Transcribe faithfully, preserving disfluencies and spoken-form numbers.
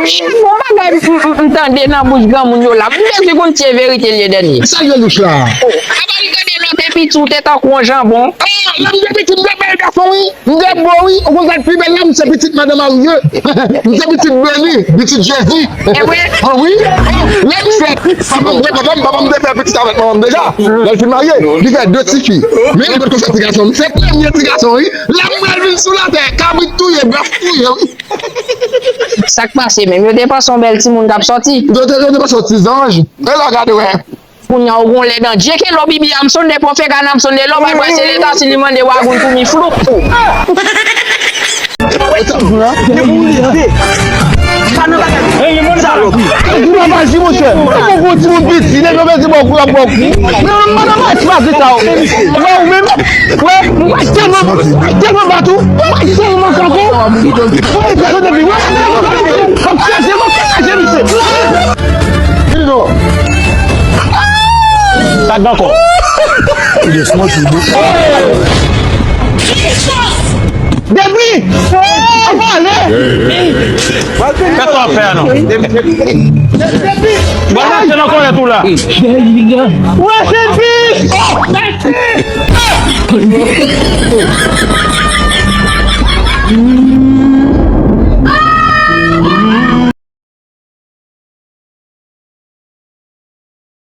Chak bon bagay m, m, m, m tande nan bouch granmoun yo la, m bezwen konn si se verite l ye dènye. Sa l ye louch la? Oh, apa m tande lòt epi tou te tankou yon janbon. Ah, lè m te pitit, m te bèl gason, wi. M te bo, wi. Ou konn sa k pi bèl la, m se pitit madan Marie. M se pitit Beni, pitit Jezi. E vre? Ah, wi. Lè m fèt, papa m, papa m, papa m te fè pitit avèk manman m deja. Lè l fin marye, li fè de tifi. Men li potko fè ti gason. M se premye ti gason, wi. Lè m pral vin sou latè, kabrit touye, bèf touye, wi. Sa k pase menm? Yo te panse yon bèl timoun t ap sòti. Yo te, yo te panse yon ti zanj. E la gade, wè. Kounye a, ou gon lè dan Dye ke lò bibi a m sonde pwofè ka n ap sonde lò bay pwese leta si li mande wagoun pou mi floup. Ou pa pa di, monchè. Ou pa di, moun piti, lè yo pèdi bò kou, y ap bò kou. Non, non, non, non, pa di sa, o. Wè, ou menm. Wè, mwen tèlman, mwen tèlman bat ou, mwen tèlman kanpe. Mwen tèlman depi, wè. Kap chaje, mwen kap chaje, misye. Vin non. Sa k gen ankò? Laisse-moi jouer. Depi! Anba ale! Fè sa w ap fè a non. Mwen rete nan kòlèt ou la. Wè, se pi!